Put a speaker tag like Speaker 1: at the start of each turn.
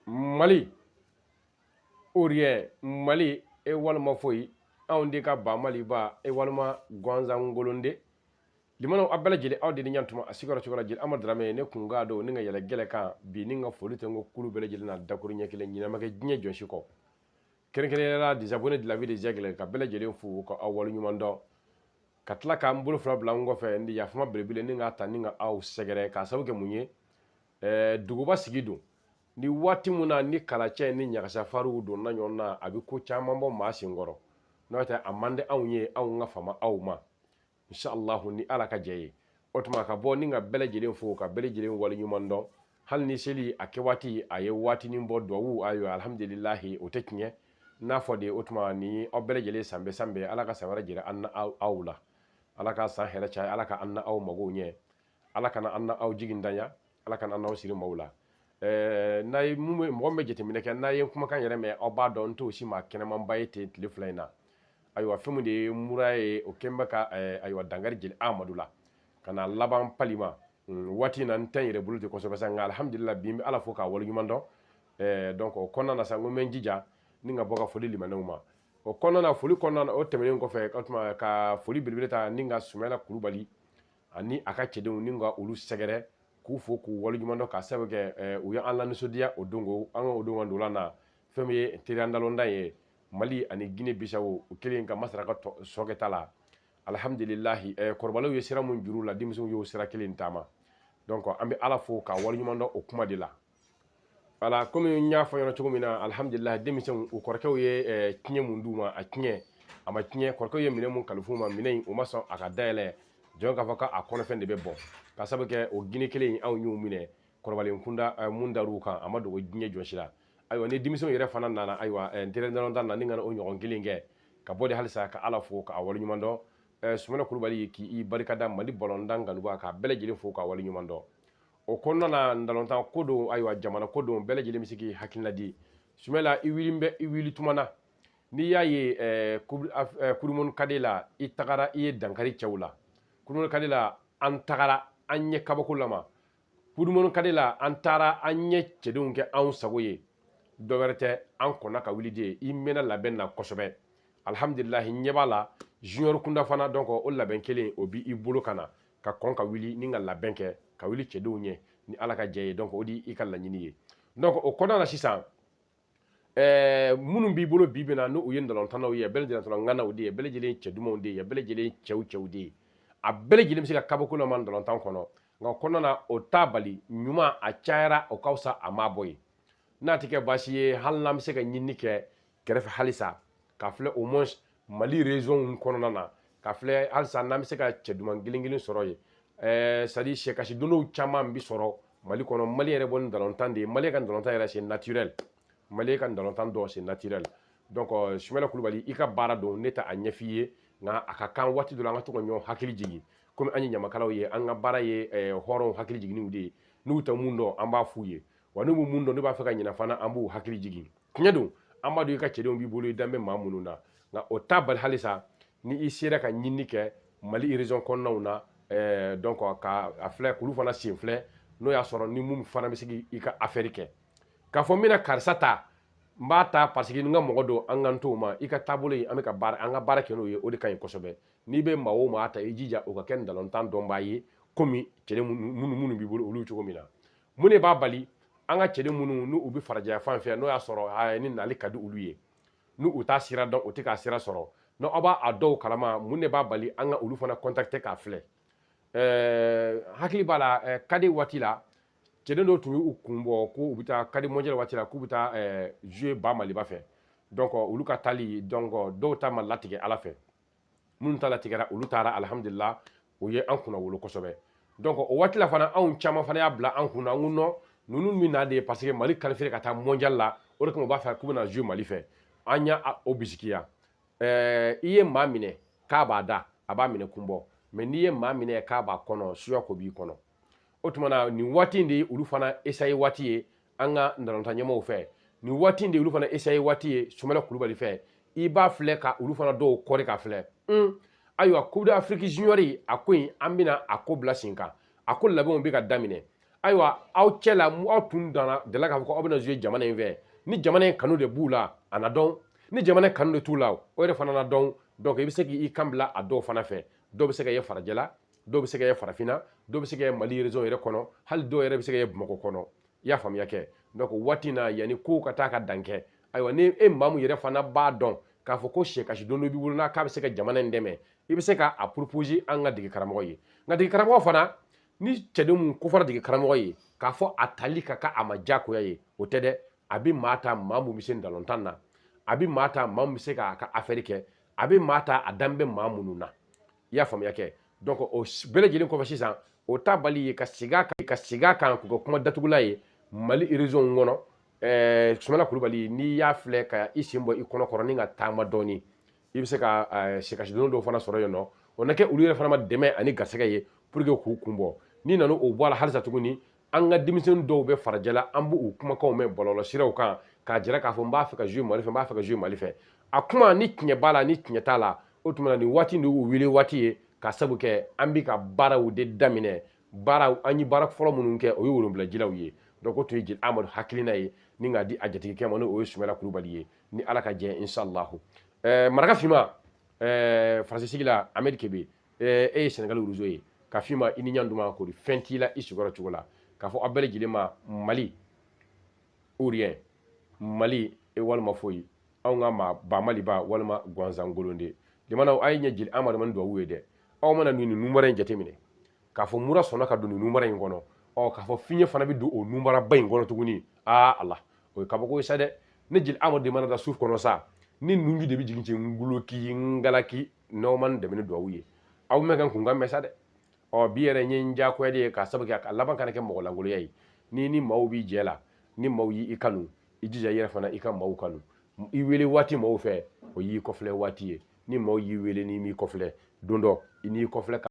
Speaker 1: Mali ou rien, Mali e walima foyi, anw de ka ba Maliba e walima gansan ngolonde limanaw, a bɛɛ lajɛlen, aw de ni ɲantuma a sigiyɔrɔ cogo la. Jeli Amadu Dramɛ ne kun k'a don ni ka yɛlɛ gɛlɛ kan bi, ni ka foli tɛ n ko kulu bɛɛ lajɛlen na dakuru ɲɛ kelen ɲinɛ ma kɛ diɲɛ jɔn si kɔ, kɛrɛnkɛrɛnnenya la des abonnés de la vie des aigles, ka bɛɛ lajɛlen fo ka aw waleɲuman dɔn, ka tila k'an bolo fila bila n kɔfɛ. N yafama belebele ni k'a ta ni ka aw sɛgɛrɛ k'a sababu kɛ mun ye? Duguba sigi don ni waati mun na ni kalacɛ ni ɲagasafariw donna ɲɔgɔn na, a bɛ ko caman bɔ maa senkɔrɔ. N'o tɛ, a man di anw ye, anw ka fama aw ma, inshallah, ni Ala ka jɛ ye. O tuma ka bɔ ni ka bɛɛ lajɛlen fo ka bɛɛ lajɛlen waleɲuman dɔn. Hali ni seli a kɛ waati a ye waatinin bɔ, duwawu, ayiwa, alhamdulilahi, o tɛ tiɲɛ n'a fɔ de. O tuma ni aw bɛɛ lajɛlen san bɛ san bɛɛ, Ala ka san wɛrɛ jira an na aw la. Ala ka san hɛrɛ caya, Ala ka an na aw magow ɲɛ, Ala kana an na aw jigin danya, Ala kana an n'aw siri maaw la. N'a ye mun bɛ mɔgɔ min bɛ jateminɛ kɛ, n'a ye kumakan yɛrɛ mɛn, aw b'a dɔn n t'o si maa kɛnɛmanba ye ten tile 2 in na. Ayiwa, fɛn min de ye mura ye, o kɛn bɛ ka ayiwa, dankari Jeli Amadu la ka na laban pali ma waati in na. N tɛ n yɛrɛ bolo ten kosɛbɛ sa, nka alhamdulillah, bi n bɛ Ala fo k'a waleɲuman dɔn. Donc o kɔnɔna na sa, n ko n bɛ n jija ni ka bɔ ka foli limanaw ma. O kɔnɔna na, foli kɔnɔna na, o tɛmɛnen kɔfɛ, o tuma ka foli belebele ta ni ka Sumayila Kulubali ani a ka cɛdenw ni ka olu sɛgɛrɛ, k'u fo k'u waleɲuman dɔn, k'a sababu kɛ u ye an lanisɔndiya o don ko an ka o don ka ndolan na. Fɛn min ye teriya ndalontan ye Mali ani Guinée Bissau, u kelen ka masara ka sɔkɛta la, alhamdulilahi, kɔrɔbalenw ye sira mun juru la, denmisɛnw y'o sira kelen taama. Donc an bɛ Ala fo k'a waleɲuman dɔn o kuma de la. Voilà, komi n y'a fɔ ɲɛna cogo min na, alhamdulilahi, denmisɛnw, u kɔrɔkɛw ye tiɲɛ mun d'u ma, a tiɲɛ a ma tiɲɛ. Kɔrɔkɛw ye minɛn mun kalifu ma, minɛn in, u ma sɔn a ka dayɛlɛ jɔn k'a fɔ k'a kɔnɔfɛn de bɛ bɔn, ka sababu kɛ o Guinée kelen in, anw y'u minɛ kɔrɔbalen kunda mun dar'u kan, a ma dogo diɲɛ jɔsi la. Ayiwa, ni denmisɛnw yɛrɛ fana nana, ayiwa, n teri na ni ka o ɲɔgɔn kelen kɛ ka bɔ de halisa ka Ala fo k'a waleɲuman dɔn. Sumana Kulubali, k'i barikada Mali balontan kanuba, k'a bɛɛ lajɛlen fo k'a waleɲuman dɔn. O kɔnɔna na, ndalontan ko don, ayiwa, jamana ko don, bɛɛ lajɛlen bɛ se k'i hakilina di. Sumala, i wuli bɛ i wuli tuma na, n'i y'a ye kurumɔni kade la, i tagara, i ye dankari cɛw la kurumɔni kade la, an tagara an ɲɛ kabako lama kurumɔni kade la, an taara an ɲɛ cɛdenw kɛ anw sago ye. Dɔ wɛrɛ tɛ, an kɔnna ka wuli de, i mɛnna labɛn na kosɛbɛ, alhamdulilahi. Ɲɛ b'a la junior kunda fana, donc o labɛn kelen o b'i bolo ka na ka kɔn ka wuli ni ka labɛn kɛ ka wuli cɛdenw ɲɛ ni Ala ka jɛ ye. Donc o de i ka laɲini ye. Donc o kɔnɔna na sisan, minnu b'i bolo bi bi na, n'u ye ndalontannaw ye, bɛɛ lajɛlen ŋanaw de ye, bɛɛ lajɛlen cɛ dumanw de ye, bɛɛ lajɛlen cɛw cɛw de ye, a bɛɛ lajɛlen bɛ se ka kabako lama ndalontan kɔnɔ. Nka o kɔnɔna na, o t'a bali ɲuman a cayara, o ka fisa a ma bɔ yen. N'a tɛ kɛ baasi ye, hali n'an bɛ se ka ɲinini kɛ kɛrɛfɛ halisa ka filɛ, au moins Mali région kɔnɔna na, ka filɛ halisa n'an bɛ se ka cɛ duman kelen kelen sɔrɔ yen. C'est à dire sɛkasi donnaw caman bi sɔrɔ Mali kɔnɔ. Mali yɛrɛ bɔ ni ndalontan de ye. Mali ka ndalontan yɛrɛ, c'est naturel. Mali ka ndalontan dɔw, c'est naturel. Donc Sumala Kulubali, i ka baara don, ne tɛ a ɲɛf'i ye, nka a ka kan waati dɔ la an ka to ka ɲɔgɔn hakili jigin. Komi an ye ɲamakalaw ye, an ka baara ye hɔrɔnw hakili jiginniw de ye. N'u tɛ mun dɔn, an b'a f'u ye wa. N'u bɛ mun dɔn, n'u b'a fɛ ka ɲinɛ fana, an b'u hakili jigin. Tiɲɛ don, an b'a dɔn i ka cɛdenw b'i bolo, i dan bɛ maa minnu na, nka o t'a bali halisa ni i sera ka ɲinini kɛ Mali région kɔnɔnaw na, donc ka a filɛ k'olu fana sen filɛ, n'o y'a sɔrɔ ni mun fana bɛ se k'i ka affaire kɛ, k'a fɔ n bɛna karisa ta, n b'a ta parce que n ka mɔgɔ don, an k'an t'o ma. I ka taabolo ye, an bɛ ka baara, an ka baara kɛ n'o ye, o de ka ɲi kosɛbɛ. N'i bɛ maa o maa ta, i jija o ka kɛ ndalontan dɔnbaa ye, komi cɛden minnu b'i bolo olu cogo min na. Mun de b'a bali an ka cɛden minnu n'u bɛ farajɛya fan fɛ, n'o y'a sɔrɔ ni nali ka di olu ye, n'u u t'a sira dɔn, u tɛ k'a sira sɔrɔ, n'aw b'a a dɔw kalama, mun de b'a bali an ka olu fana contacter k'a filɛ? Hakili b'a la, kadi waati la, cɛden dɔw tun y'u kun bɔ ko u bɛ taa kadi mondial waati la, k'u bɛ taa jouer ba Maliba fɛ. Donc olu ka taali, donc dɔw ta ma latigɛ Ala fɛ, minnu ta latigɛra, olu taara, alhamdulillah, o ye an kunna wolo kosɛbɛ. Donc o waati la fana, anw caman fana y'a bila an kunna, an ko non, ninnu min na de ye, parce que Mali qualifié ka taa mondial la, o de kama u b'a fɛ k'u bɛna jouer Mali fɛ. An y'a o bisikiya. I ye maa minɛ k'a b'a da, a b'a minɛ kun bɔ, mais n'i ye maa minɛ k'a b'a kɔnɔ, suya ko b'i kɔnɔ. O tuma na, nin waati in de ye olu fana essayer waati ye an ka ndalontan ɲɛmɔgɔw fɛ. Nin waati in de ye olu fana essayer waati ye Sumala Kulubali fɛ. I b'a filɛ ka olu fana dɔw kɔri ka filɛ. Ayiwa, Coupe d'Afrique junior, a ko in, an bɛna a ko bila sen kan, a ko labɛnw bɛ ka daminɛ. Ayiwa, aw cɛ la, aw tun danna delila k'a fɔ ko aw bɛna jouer jamana in fɛ. Ni jamana in kanu de b'u la, a na dɔn. Ni jamana kanu de t'u la, o yɛrɛ fana na dɔn. Donc i bɛ se k'i kan bila a dɔw fana fɛ. Dɔw bɛ se ka ye farajɛla, dɔw bɛ se ka ye farafinna, dɔw bɛ se ka ye Mali région yɛrɛ kɔnɔ, hali dɔw yɛrɛ bɛ se ka ye Bamakɔ kɔnɔ. I y'a faamuya kɛ? Donc waati in na, yanni kow ka taa ka dan kɛ, ayiwa, ni e maa mun yɛrɛ fana b'a dɔn k'a fɔ ko sɛkasi don dɔ b'i bolo n'a k'a bɛ se ka jamana in dɛmɛ, i bɛ se k'a proposer an ka dege karamɔgɔ ye. Nka dege karamɔgɔ fana, ni cɛden mun kofɔra dege karamɔgɔ ye k'a fɔ a tali ka k'a a ma diyagoya ye, o tɛ dɛ. A bɛ maa ta, maa mun bɛ se ntalontan na, a bɛ maa ta, maa mun bɛ se k'a ka affaire kɛ, a bɛ maa ta, a dan bɛ maa minnu na. I y'a faamuya kɛ? Donc o bɛɛ lajɛlen kɔfɛ sisan, o ta bali ye ka segin a kan, ka segin a kan k'u ka kuma datugula ye Mali région kɔnɔ. Sumala Kulubali, n'i y'a filɛ ka i sen bɔ i kɔnɔ kɔrɔ ni ka taama dɔɔni, i bɛ se ka sɛkasidon dɔw fana sɔrɔ yen nɔ. O na kɛ olu yɛrɛ fana ma dɛmɛ ani garisɛgɛ ye pour que k'u kun bɔ. N'i nana o bɔ a la halisa tuguni, an ka denmisɛnnin dɔw bɛ farajɛla, an b'u kumakanw mɛn bɔlɔlɔsiraw kan k'a jira k'a fɔ n b'a fɛ ka jouer Mali fɛ, n b'a fɛ ka jouer Mali fɛ. A kuma ni tiɲɛ b'a la, ni tiɲɛ t'a la, o tuma na nin waati de y'u wele waati ye, ka sabu kɛ an bɛ ka baaraw de daminɛ. Baara, an ye baara fɔlɔ minnu kɛ, o ye wolonwulajilaw ye. Donc o tun ye Jeli Amadu hakilina ye ni k'a di a jatigikɛ ma, n'o ye Sumala Kulubali ye, ni Ala ka jɛ, inshallah. Maraka finma, faransi sigi la, Ahmed Kebe, e ye Senegal réseau ye ka f'i ma i ni ɲantuma kori fɛn t'i la i sigiyɔrɔ cogo la, k'a fɔ aw bɛɛ lajɛlen ma Mali ou rien, Mali e walima foyi, anw ka maa ba Maliba walima gansan golonde limanaw. A ye ɲɛ Jeli Amadu ma ni duwawu ye dɛ. Aw mana nin numara in jateminɛ k'a fɔ mura sɔnna ka don nin numara in kɔnɔ, ɔ k'a fɔ fiɲɛ fana bɛ don o numaraba in kɔnɔ tuguni. Aa Ala, o ye kabako ye sa dɛ. Ne Jeli Amadu de mana da su kɔnɔ sa, ni nunji de bɛ jigin cɛ nguloki ngalaki, n'aw ma n dɛmɛ ni duwawu ye, aw mɛn ka kunkan mɛn sa dɛ. Ɔ bi yɛrɛ n ye n diyagoya de ye k'a sababu kɛ a laban kana kɛ mɔgɔ lankolonya ye. Ni maaw b'i jɛ la, ni maaw y'i kanu, i jija i yɛrɛ fana i ka maaw kanu. I wele waati maaw fɛ, o y'i kɔfilɛ waati ye. Ni maaw y'i wele, n'i m'i kɔfilɛ, don dɔ i n'i kɔfilɛ.